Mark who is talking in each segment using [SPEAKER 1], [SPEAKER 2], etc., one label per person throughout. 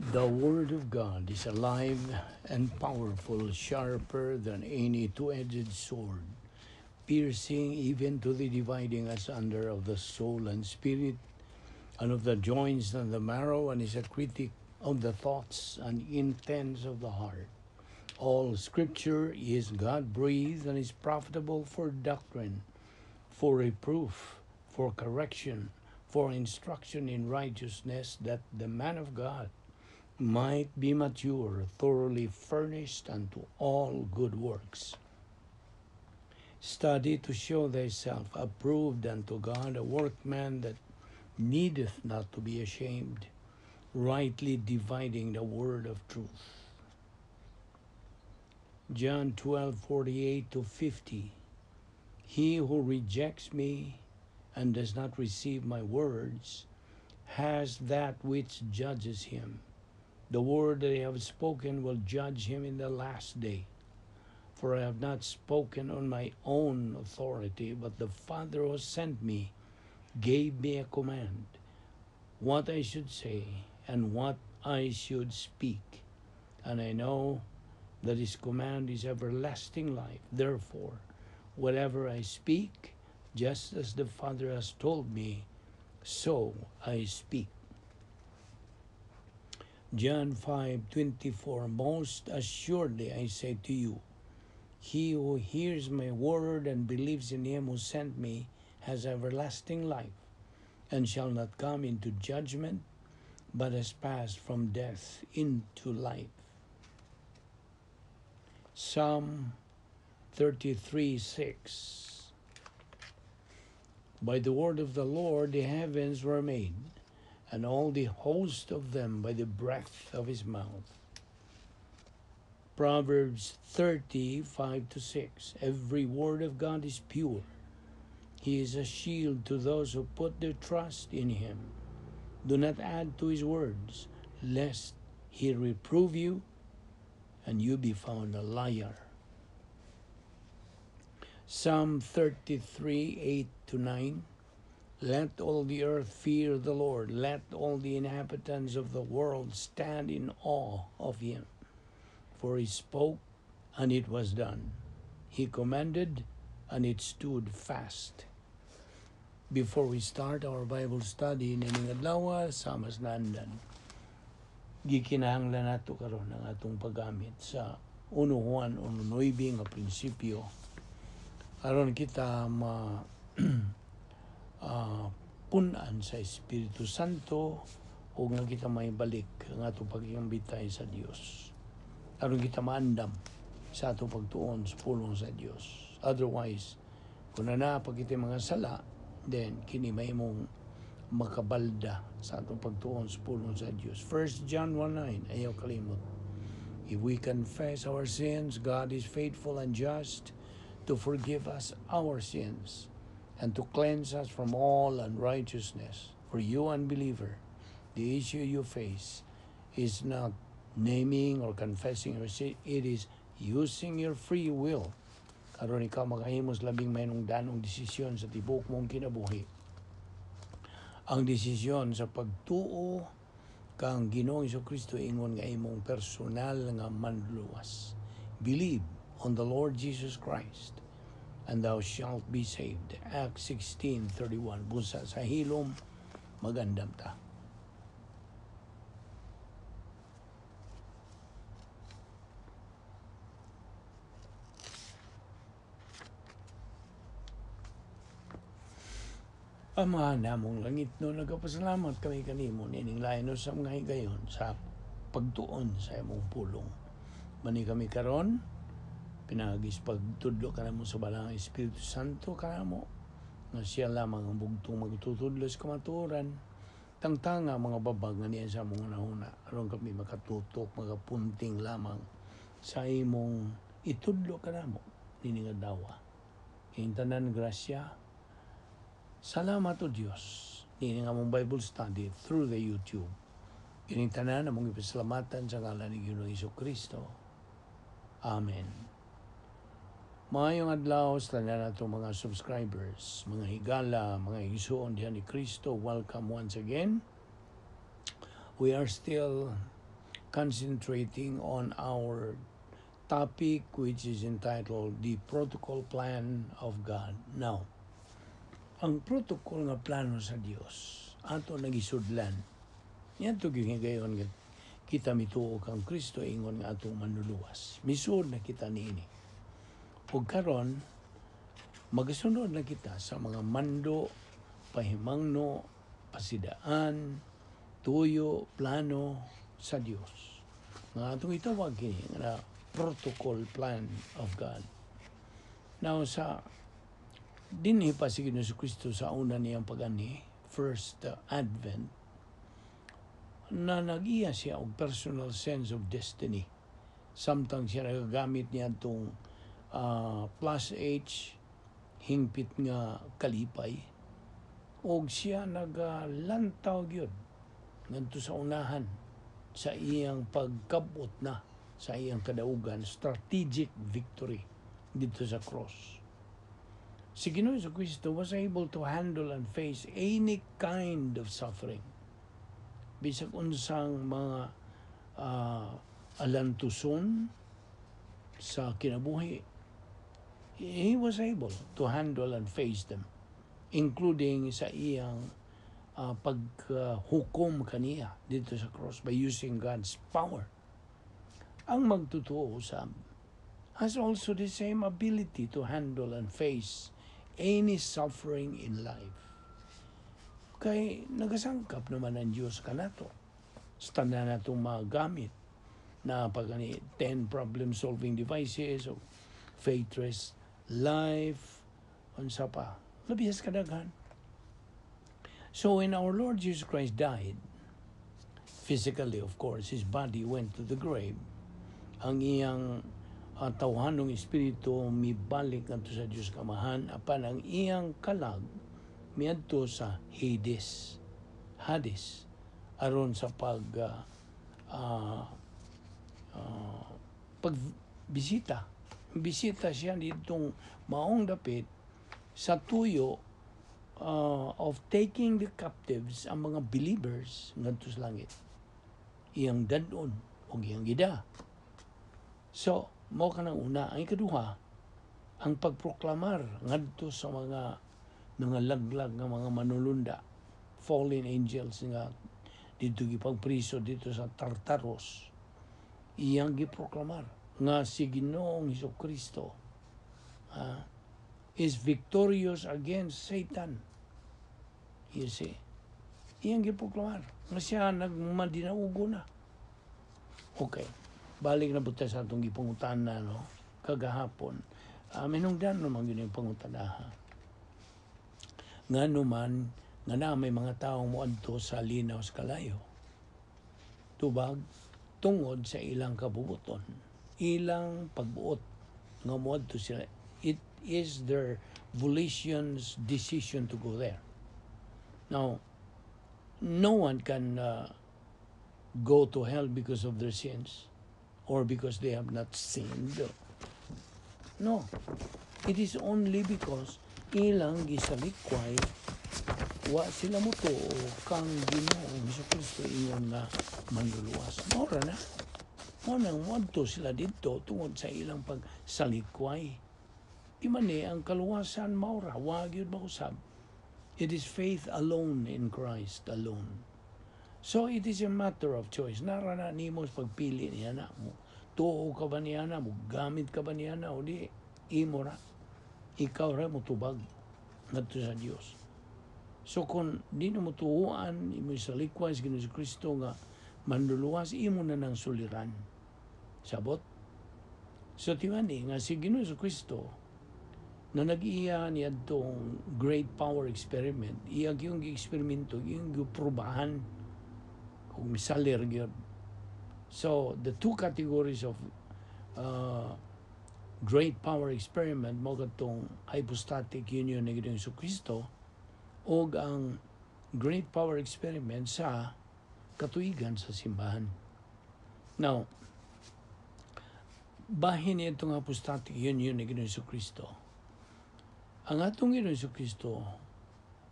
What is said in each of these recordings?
[SPEAKER 1] The Word of God is alive and powerful, sharper than any two-edged sword, piercing even to the dividing asunder of the soul and spirit, and of the joints and the marrow, and is a critic of the thoughts and intents of the heart. All Scripture is God-breathed and is profitable for doctrine, for reproof, for correction, for instruction in righteousness, that the man of God might be mature, thoroughly furnished unto all good works. Study to show thyself approved unto God, a workman that needeth not to be ashamed, rightly dividing the word of truth. John 12:48-50. He who rejects me and does not receive my words has that which judges him. The word that I have spoken will judge him in the last day. For I have not spoken on my own authority, but the Father who sent me gave me a command, what I should say and what I should speak. And I know that his command is everlasting life. Therefore, whatever I speak, just as the Father has told me, so I speak. John 5:24. Most assuredly I say to you, he who hears my word and believes in him who sent me has everlasting life, and shall not come into judgment, but has passed from death into life. Psalm 33:6. By the word of the Lord the heavens were made, and all the host of them by the breath of his mouth. Proverbs 30:5-6. Every word of God is pure. He is a shield to those who put their trust in him. Do not add to his words, lest he reprove you and you be found a liar. Psalm 33:8-9. Let all the earth fear the Lord. Let all the inhabitants of the world stand in awe of him. For he spoke, and it was done. He commanded, and it stood fast. Before we start our Bible study nining adlaw, sama sa naandan, gikinahanglan nato karon ang atong paggamit sa 1 Juan 1:9 nga prinsipyo aron kita ma punan sa Espiritu Santo o nga kita maibalik ang atong pagkambitay sa Dios. Aron kita maandam sa atong pagtuon sa pulong sa Dios. Otherwise, kung na pa kita mga sala, then kini mahimong makabalda sa atong pagtuon sa pulong sa Dios. 1 John 1:9, ayaw kalimot. If we confess our sins, God is faithful and just to forgive us our sins and to cleanse us from all unrighteousness. For you, unbeliever, the issue you face is not naming or confessing your sin, it is using your free will. Aron ikaw makahimos labing mahinungdanong desisyon sa tibuok mong kinabuhi. Ang desisyon sa pagtuo kang Ginoong Kristo ingon nga imong personal nga manluluwas. Believe on the Lord Jesus Christ and thou shalt be saved. Acts 16:31. Busa sa hilom, magandam ta. Ama namong langit no, nagapasalamat kami kanimo nining lain sa mga higayon sa pagtuon sa imong pulong. Mani kami karon pinagis pagtudlo kanamo sa Balaang Espiritu Santo kanamo nga siya lamang ang bugtong magtutudlo sa kamatuoran. Tangtanga mga babag nga niya sa among hunahuna aron kami makatutok, makapunting lamang sa imong itudlo kanamo nining adlaw. Ing tanan grasya. Salamat o Dios nining among Bible study through the YouTube. Kining tanan among ipasalamatan sa ngalan ni Ginoong Jesucristo. Amen. Maayong adlaw sa tanan natong mga subscribers, mga higala, mga igsuon diha ni Kristo. Welcome once again. We are still concentrating on our topic, which is entitled "The Protocol Plan of God." Now, ang protocol nga plano sa Dios ato nagisudlan. Niadto gyud higayon nga kita mituo kang Kristo ingon nga atong manluluwas. Misuod na kita niini. Ug karon magasunod na kita sa mga mando, pahimangno, pasidaan, tuyo, plano sa Dios. Nga atong itawag kini nga protocol plan of God. Now, sa dinhi pa si Ginoong Kristo sa una niyang pag-anhi, first advent, na nag-iya siya og personal sense of destiny. Samtang siya nagagamit niya itong plus H, hingpit nga kalipay, og siya nagalantaw gyud ngadto sa unahan sa iyang pagkabot na sa iyang kadaugan, strategic victory dito sa cross. Si Ginoong Kristo was able to handle and face any kind of suffering. Bisag unsang mga alantuson sa kinabuhi, he was able to handle and face them, including sa iyang paghukom kaniya dito sa cross by using God's power. Ang magtotoo usab has also the same ability to handle and face any suffering in life. Kay nagasangkap naman ang Diyos kanato. Sa tanan natong mga gamit na pag 10 problem-solving devices o faith life, unsa pa. Labihas kadaghan. So when our Lord Jesus Christ died, physically, of course, his body went to the grave. Ang iyang tawhanong espiritu mibalik ngadto sa Dios Kamahan, apan ang iyang kalag miadto sa Hades. Hades aron sa pag pagbisita. Bisita siya ditong maong dapit sa tuyo of taking the captives, ang mga believers, ngadto sa langit. Iyang dad-on o iyang gida. So, mao kanang una. Ang ikaduha, ang pagproklamar ngadto sa mga laglag nga mga manulunda, fallen angels nga dito gipagpriso dito sa Tartaros, iyang giproklamar nga si Ginoong Hesus Kristo is victorious against Satan. You see? Iyang giproklamar nga siya nagmadinaugo na. Okay. Balik na buta sa atong gipangutana, no, kagahapon. Minungdan naman yun yung pangutana. Nga naman, nga na may mga taong moadto sa linaw sa kalayo. Tubag, tungod sa ilang kabubuton, ilang pagbuot nga moadto sila. It is their volition's decision to go there. Now, no one can go to hell because of their sins or because they have not sinned. No. It is only because ilang gisalikway, wa sila motuo kang Ginoong Hesus Kristo ingon nga manluluwas. Mora na. Mo nang moadto sila didto tungod sa ilang pagsalikway. Di man ni ang kaluwasan maura, wa gyud mausab. It is faith alone in Christ alone. So it is a matter of choice. Nara na nimo sa pagpili niya na mo. Tuo ka ba niya na mo? Gamit ka ba niya na? O di, imo ra. Ikaw ra mo tubag ngadto sa Dios. So kung di na mo tuuan, imo sa likway sa Ginoong Kristo nga manluluwas, imo na nang suliran. Sabot? So tiwani nga si Ginoong Kristo na nag-iya niadtong great power experiment, iya yung eksperimento, yung giprubahan kung misalir gyud. So the two categories of great power experiment mo katong hypostatic union ni Ginoong Kristo ug ang great power experiment sa katuigan sa simbahan. Now, bahin itong hypostatic union ni Ginoong Kristo. Ang atong Ginoong Kristo,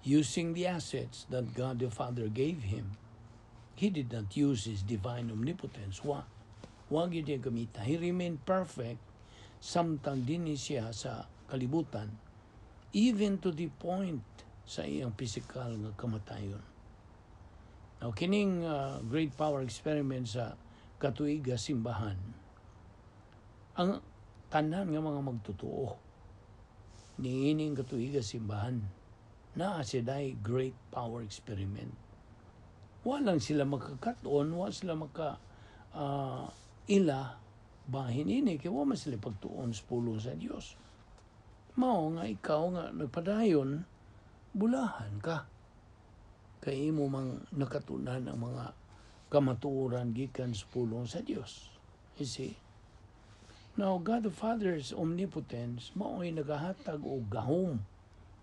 [SPEAKER 1] using the assets that God the Father gave him, He did not use his divine omnipotence. Wa. Wa gyud niya gamita. He remained perfect samtang dinhi siya sa kalibutan, even to the point sa iyang physical nga kamatayon. Now, kining great power experiment sa katuiga simbahan, ang tanan nga mga magtotoo niining katuiga simbahan, naa sila'y great power experiment. Walang sila makakaton, wa sila maka ila bahin ini kay wa man sila pagtuon sa pulong sa Dios. Mao nga ikaw nga nagpadayon, bulahan ka. Kay imo mang nakatunan ang mga kamatuoran gikan sa pulong sa Dios. You see? Now, God the Father's omnipotence mao'y nagahatag og gahom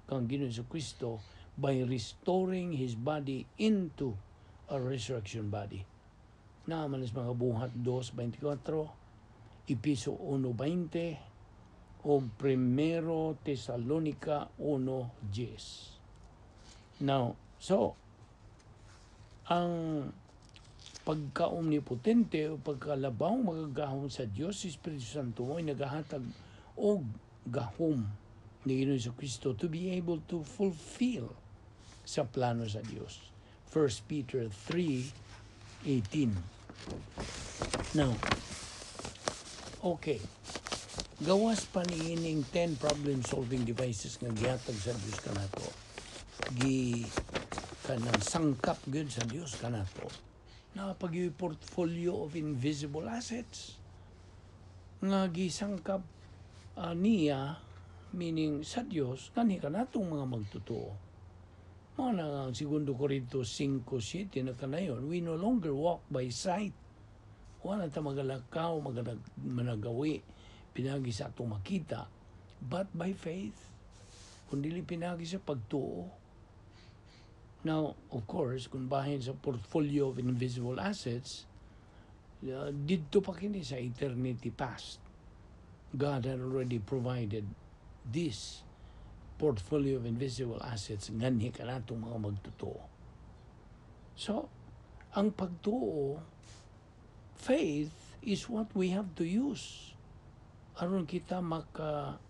[SPEAKER 1] kang Ginoong Kristo by restoring His body into a resurrection body. Naa man sa mga Buhat 2.24, Epeso 1.20, o Primero Tesalonica 1.10. Now, so, ang pagka-omnipotente o pagkalabaw magagahom sa Diyos Espiritu Santo mo ay nagahatag og gahom ni Ginoong Kristo to be able to fulfill sa plano sa Diyos. 1 Peter 3:18. Now, okay. Gawas pa niining 10 problem-solving devices nga gihatag sa Diyos kanato. Gi kanang sangkap gyud sa Dios kanato. Naa pa gyuy portfolio of invisible assets nga gisangkap niya, meaning sa Dios kani kanatong mga magtotoo. Mao na ang 2 Corinto 5:7 na kanayon, we no longer walk by sight. Wala ta magalakaw, managawi, pinagi sa atong makita, but by faith. Kung dili pinagi sa pagtuo. Now, of course, kung bahin sa portfolio of invisible assets, didto pa kini sa eternity past. God had already provided this portfolio of invisible assets nganhi kanatong mga magtotoo. So, ang pagtuo, faith is what we have to use aron kita maka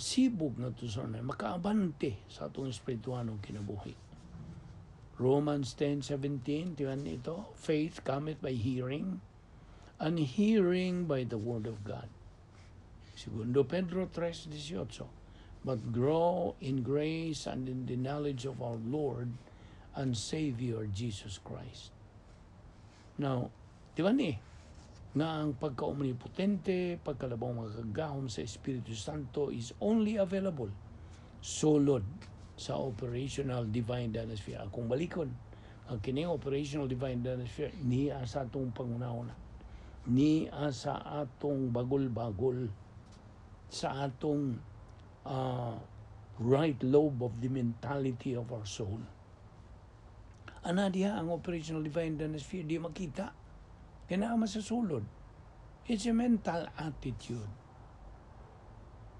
[SPEAKER 1] sibog na to sa makaabante sa atong espirituanong kinabuhi. Romans 10:17, tiyan ito, "Faith cometh by hearing, and hearing by the word of God." Segundo Pedro 3:18, "But grow in grace and in the knowledge of our Lord and Savior Jesus Christ." Now, di ba ni, nga ang pagka-omnipotente, pagkalabang makagahom sa Espiritu Santo is only available sulod sa operational divine dinosphere. Akong balikon, ang kining operational divine dinosphere niya sa atong pangunahuna, niya sa atong bagol-bagol, sa atong right lobe of the mentality of our soul. Ana diha ang operational divine dinosphere, di makita. Kaya sa sulod. It's a mental attitude.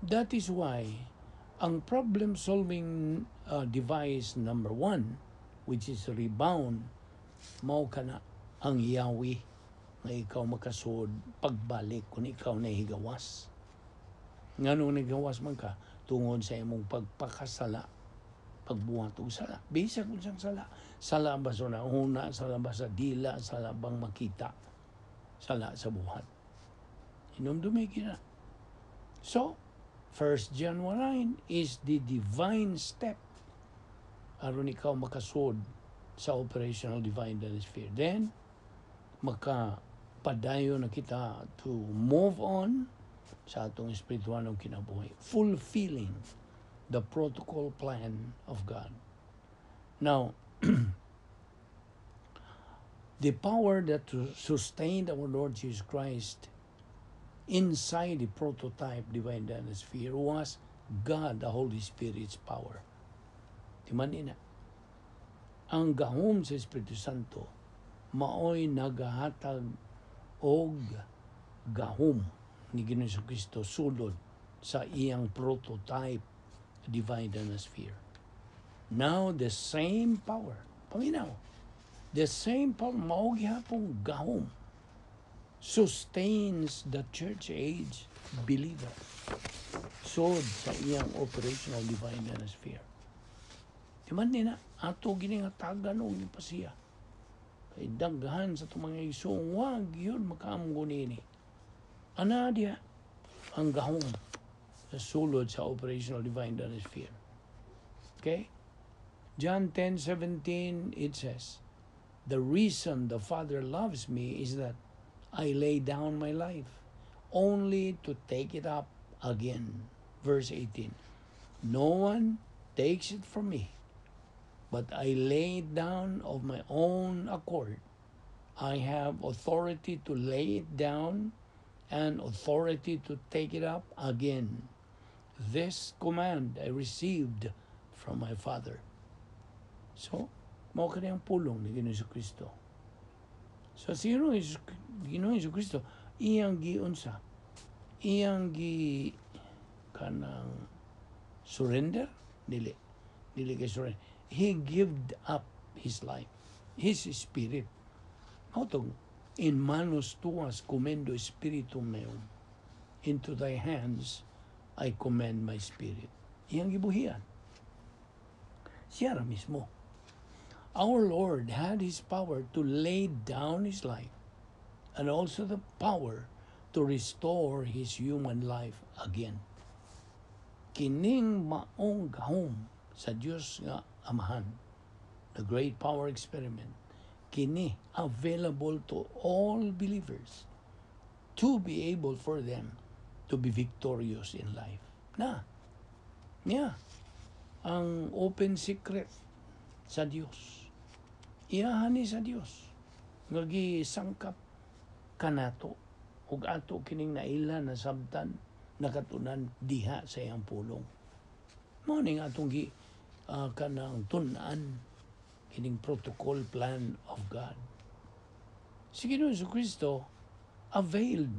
[SPEAKER 1] That is why ang problem-solving device number one, which is rebound, mao kana ang Yahweh nga ikaw makasud pagbalik kung ikaw nahigawas. Nganong nagawas man ka? Tungod sa imong pagpakasala, pagbuhat og sala. Bisag unsang sala. Sala ba sa una, sala ba sa dila, sala bang makita, sala sa buhat. Hinumdumi na. So, 1 John 1:9 is the divine step aron ikaw makasud sa operational divine sphere. Then, makapadayon na kita to move on sa atong espirituanong kinabuhi, fulfilling the protocol plan of God. Now, the power that sustained our Lord Jesus Christ inside the prototype divine sphere was God, the Holy Spirit's power. Timan ina. Ang gahom sa Espiritu Santo maoy nagahatag og gahom ni Ginoong Kristo sulod sa iyang prototype divine sphere. Now, the same power, paminaw, The same power, mao gihapong gahom, sustains the church age believer sod sa iyang operational divine sphere. Di man ni na, ato gini nga tagan og pasiya. Kay daghan sa atong mga igsoon, wag yun makaamgo nini. Ana diha ang gahom sa sulod sa operational divine sphere. Okay? John 10:17, it says, "The reason the Father loves me is that I lay down my life only to take it up again." Verse 18, "No one takes it from me, but I lay it down of my own accord. I have authority to lay it down and authority to take it up again. This command I received from my Father." So, mao kani ang pulong ni Ginoong Kristo. So, si Ginoong Kristo, iyang giunsa, iyang gi kanang surrender, dili, dili kay surrender. He gave up his life, his spirit. Mao tong "In manos tuas commendo spiritum meum." "Into thy hands I commend my spirit." Iyang gibuhian. Siya ra mismo. Our Lord had his power to lay down his life and also the power to restore his human life again. Kining maong gahom sa Dios nga Amahan, the great power experiment, kini available to all believers to be able for them to be victorious in life. Na, niya, ang open secret sa Dios. Iyahan ni sa Dios nga gisangkap kanato ug ato kining naila, nasabtan, nakatunan diha sa iyang pulong. Mao ning atong gi kanang tun-an kining protocol plan of God. Si Ginoong Kristo availed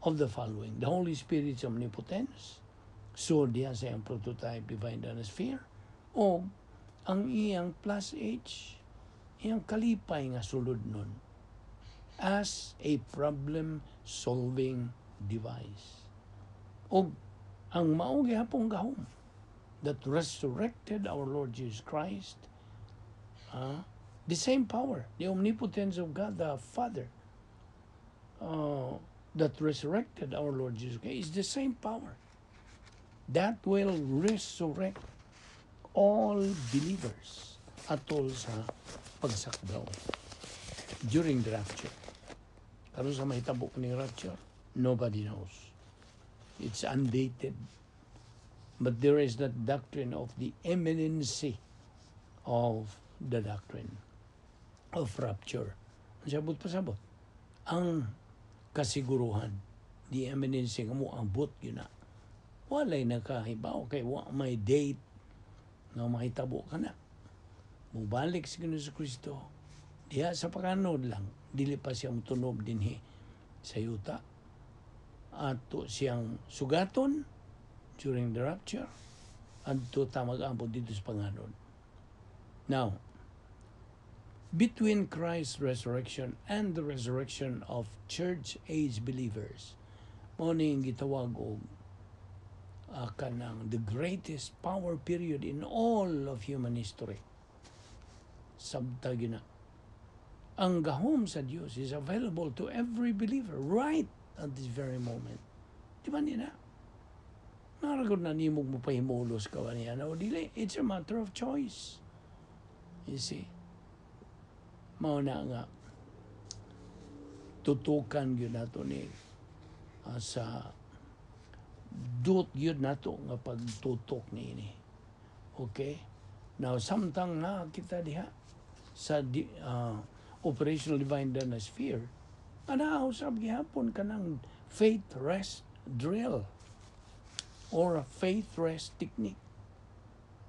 [SPEAKER 1] of the following: the Holy Spirit's omnipotence, so diha sa iyang prototype divine sphere, o ang iyang plus H, iyang kalipay nga sulod nun as a problem-solving device. O ang mao gihapong gahom that resurrected our Lord Jesus Christ, the same power, the omnipotence of God the Father, that resurrected our Lord Jesus Christ is the same power that will resurrect all believers atol sa pagsakdaw during the rapture. Karon sa mahitabo ni rapture, nobody knows. It's undated. But there is that doctrine of the imminency of the doctrine of rapture. Ang sabot pasabot. Ang kasiguruhan, the imminency nga mo ambot yun na. Walay nakahibaw kay wa may date nga mahitabo ka na. Mubalik si Ginoong Kristo diha sa pakanod lang, dili pa siya mutunob dinhi sa yuta. Ato siyang sugaton during the rapture, adto ta mag-ambot dito sa panganod. Now, between Christ's resurrection and the resurrection of church age believers, mao ning gitawag og kanang the greatest power period in all of human history. Sabta gyud na. Ang gahom sa Dios is available to every believer right at this very moment. Di ba niya na? Naragod na nimog mo pahimulos ka ba niya na o dili? It's a matter of choice. You see? Mao na nga tutukan gyud nato ni sa dut gyud nato nga pagtutok niini. Okay? Now, samtang na kita diha sa operational divine dana sphere, ana usab gihapon kanang faith rest drill or a faith rest technique.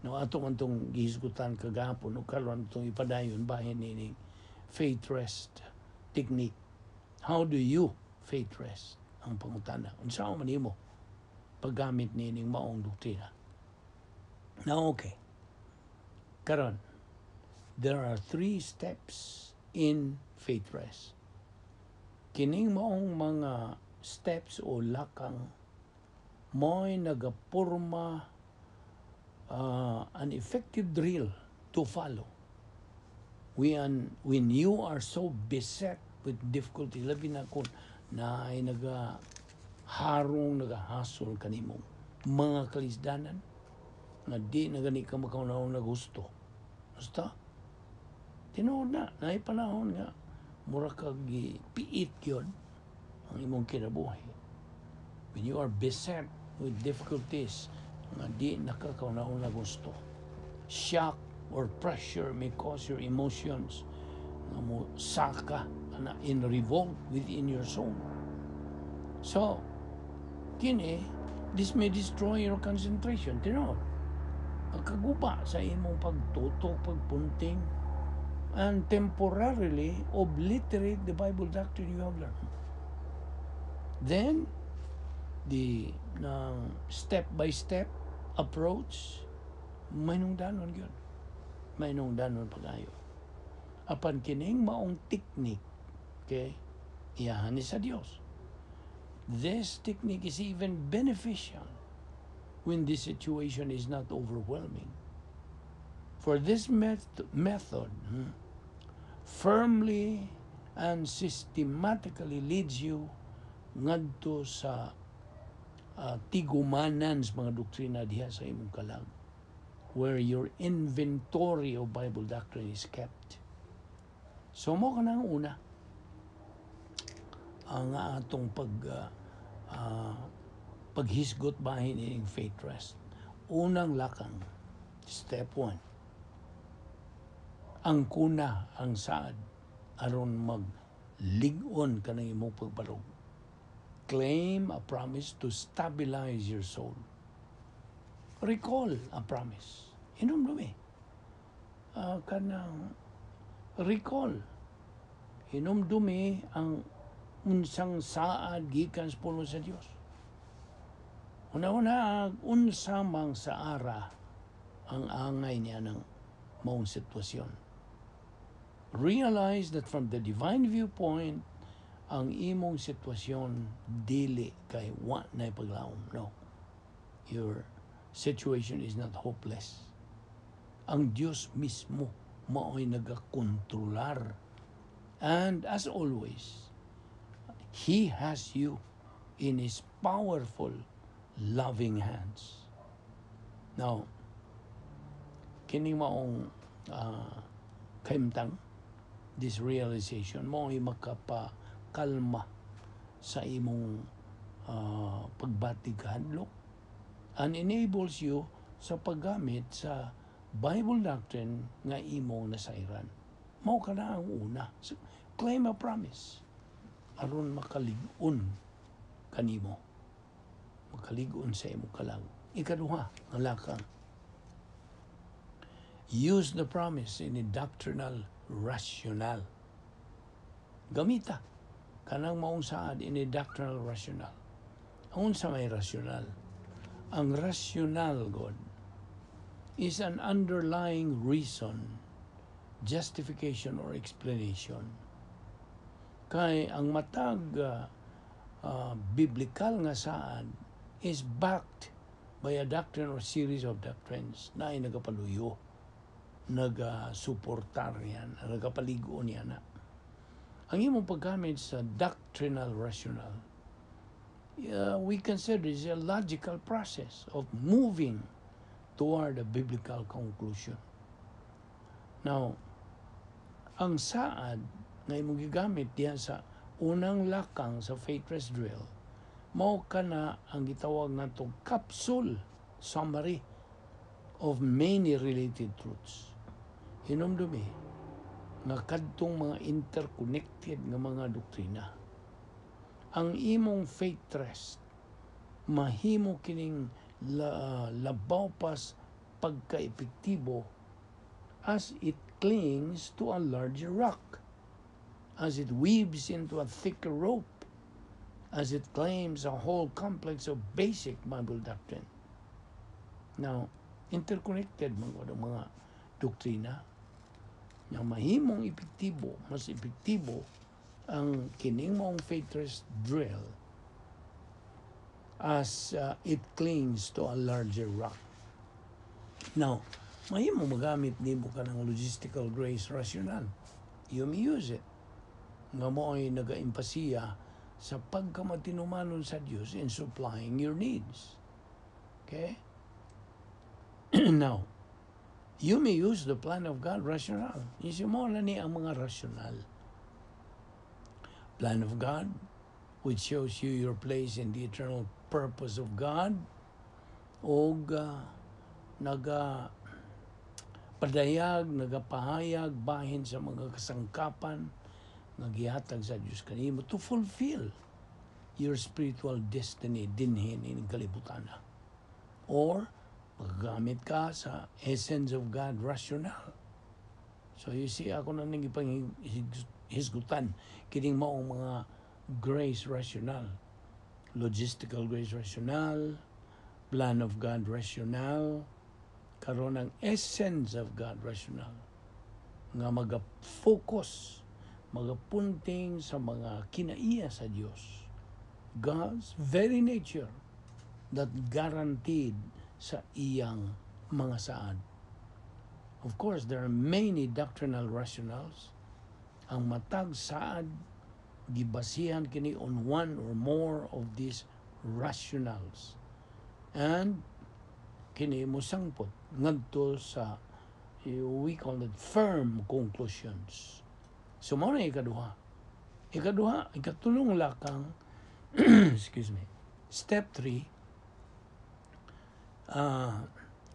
[SPEAKER 1] No, ato man tong gihisgutan kagahapon o karon itong ipadayon bahin nining faith rest technique. How do you faith rest? Ang pangutana. Unsa man nimo paggamit nining maong doktrina? Now, okay. Karon, There are three steps in faith rest. Kining maong mga steps o lakang mo'y nagapurma an effective drill to follow when you are so beset with difficulty, labi na kung naay naga harong, nagahasol kanimong mga kalisdanan nga di na gani ka makauna na gusto. Basta tinuod na naay panahon nga mura kag gipiit gyud ang imong kinabuhi. When you are beset with difficulties nga di nakakauna na gusto, shock or pressure may cause your emotions nga mo saka na in revolt within your soul. So, kini, this may destroy your concentration. Tinuod. Pagkaguba sa imong pagtutok, pagpunting, and temporarily obliterate the Bible doctrine you have learned. Then, the step-by-step approach, mahinungdanon gyud. Mahinungdanon pag-ayo. Apan kining maong technique, okay, iyahan ni sa Dios. This technique is even beneficial when the situation is not overwhelming. For this method firmly and systematically leads you ngadto sa tigumanan sa mga doktrina diha sa imong kalag, where your inventory of Bible doctrine is kept. So mao ka ang una ang atong paghisgot bahin ining faith rest. Unang lakang, step 1. Ang kuna ang saad aron maglig-on ka ng imong pagbarog. Claim a promise to stabilize your soul. Recall a promise. Hinumdumi. Kanang recall. Hinumdumi ang unsang saad gikan sa pulong sa Dios. Una-una, unsa mang saara ang angay niya ng maong sitwasyon. Realize that from the divine viewpoint, ang imong sitwasyon dili kay wa na paglaom. No. Your situation is not hopeless. Ang Diyos mismo mao'y nagakontrolar. And as always, He has you in His powerful, loving hands. Now, kining maong kahimtang, this realization, mao'y makapakalma sa imong pagbati kahadlok and enables you sa paggamit sa Bible doctrine nga imong nasayran. Mao ka na ang una. So, claim a promise aron makalig-on kanimo. Makalig-on sa imong kalag. Ikaduha, nga lakang. Use the promise in a doctrinal rationale. Gamita kanang maong saad in a doctrinal rationale. Ang unsa may rational? Ang rational God is an underlying reason, justification or explanation. Kay ang matag biblical nga saad is backed by a doctrine or series of doctrines na ay nagapaluyo, nagasuportar yan, nagapaligo niya na. Ang imong paggamit sa doctrinal rationale, we consider is a logical process of moving toward a biblical conclusion. Now, ang saad nga imong gigamit diha sa unang lakang sa faith rest drill, mao kana ang gitawag natong capsule summary of many related truths. Hinumdumi nga kadtong mga interconnected nga mga doktrina. Ang imong faith rest mahimo kining labaw pas pagka-epektibo as it clings to a larger rock, as it weaves into a thicker rope, as it claims a whole complex of basic Bible doctrine. Now, interconnected mga doktrina. Nga mahimong epektibo, mas epektibo ang kining maong faith rest drill as it clings to a larger rock. Now, mahimo magamit nimo kanang logistical grace rationale. You may use it. Nga mao ay nagaimpasiya sa pagkamatinumanon sa Dios in supplying your needs. Okay? Now, you may use the plan of God rationale. Isi mao na ni ang mga rational. Plan of God, which shows you your place in the eternal purpose of God, og naga padayag, nagapahayag bahin sa mga kasangkapan nga gihatag sa Dios kanimo to fulfill your spiritual destiny dinhi in kalibutan. Or magagamit ka sa essence of God rationale. So you see, ako na ning ipanghisgutan kining maong mga grace rationale. Logistical grace rationale, plan of God rationale, karon ang essence of God rationale nga maga-focus, magapunting sa mga kinaiya sa Dios. God's very nature that guaranteed sa iyang mga saad. Of course, there are many doctrinal rationales. Ang matag saad gibasihan kini on one or more of these rationales. And kini mosangpot ngadto sa we call it firm conclusions. So mao na ikaduha. Ikaduha, ikatulong lakang, excuse me. Step 3,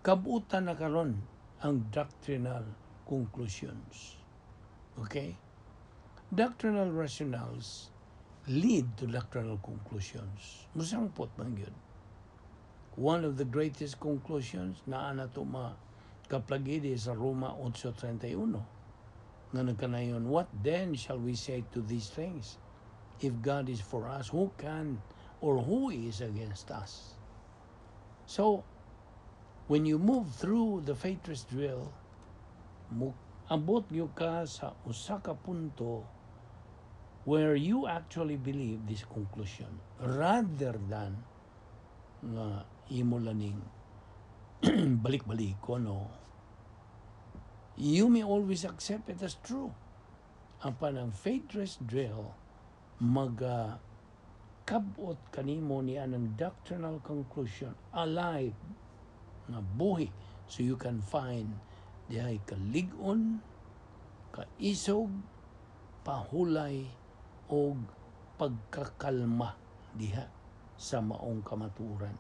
[SPEAKER 1] kabutan na karon ang doctrinal conclusions. Okay? Doctrinal rationales lead to doctrinal conclusions. Musangpot man gyud. One of the greatest conclusions naa na to makaplagidi sa Roma 8:31 nga nagkanayon, "What then shall we say to these things? If God is for us, who can or who is against us?" So, when you move through the faith rest drill, abot gyud ka sa usa ka punto where you actually believe this conclusion rather than nga imo laning balik-balik ko, no? You may always accept it as true. Apan ang faith rest drill maga kabot kanimo ni anang doctrinal conclusion alive nga buhi, so you can find dihay kalig-on, kaisog, pahulay og pagkakalma diha sa maong kamatuoran.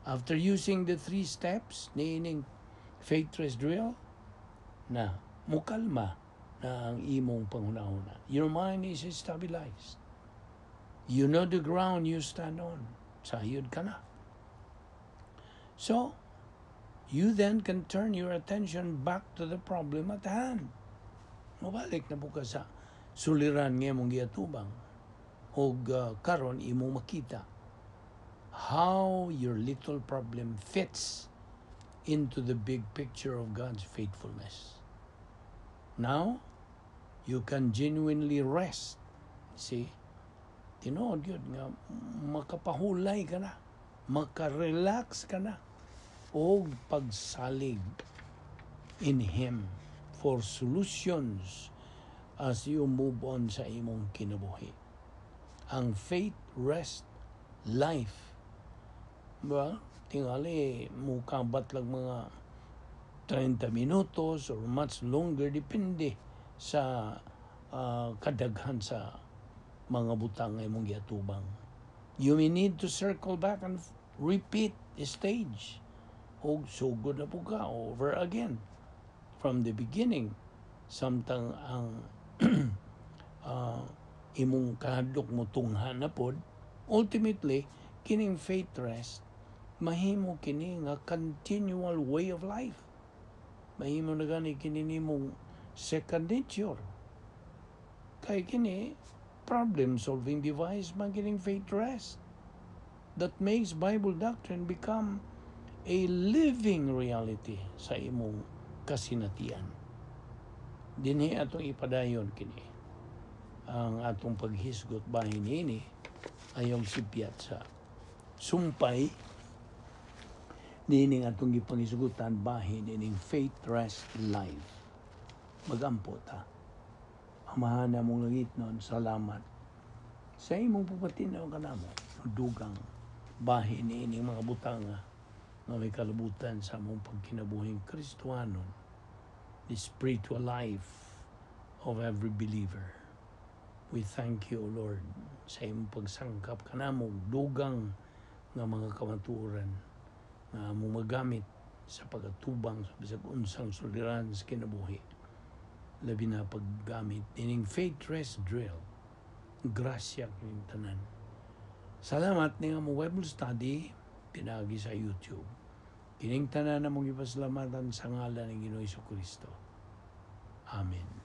[SPEAKER 1] After using the three steps niining faith rest drill, na mukalma na ang imong panghunahuna. Your mind is stabilized. You know the ground you stand on. Sayod ka na. So, you then can turn your attention back to the problem at hand. Mabalik na po ka sa suliran nga imong giatubang. Og karon imong makita how your little problem fits into the big picture of God's faithfulness. Now, you can genuinely rest. See? Tinuod yun nga makapahulay ka na, makarelax ka na, og pagsalig in Him for solutions as you move on sa imong kinabuhi. Ang faith rest life. Well, tingali mukabat lang mga 30 minutos or much longer, depende sa kadaghan sa mga butang nga imong giatubang. You may need to circle back and repeat the stage. Og sugod na po ka over again from the beginning samtang ang imong kahadlok mo tungha na pod. Ultimately, kining faith rest mahimo kini nga continual way of life. Mahimo na gani kini nimong second nature kay kini problem solving device man kining faith rest that makes Bible doctrine become a living reality sa imong kasinatian. Dinhi atong ipadayon kini ang atong paghisgot bahin niini ayong sipyat sa sumpay niining atong gipanghisgutan bahin ining faith, rest, life. Magampo ta. Amahan namong langitnon, salamat sa imong pagpatinaw kanamo dugang bahin niining mga butanga nga may kalabutan sa among pagkinabuhing Kristohanon, the spiritual life of every believer. We thank you, O Lord, sa imong pagsangkap kanamo dugang nga mga kamatuoran nga among magamit sa pagatubang sa bisag unsang suliran sa kinabuhi. Labi na paggamit ining faith rest drill. Grasya kining tanan. Salamat ning among Bible study pinagi sa YouTube. Kining tanan among gipasalamatan sa ngalan ng Ginoong Kristo. Amen.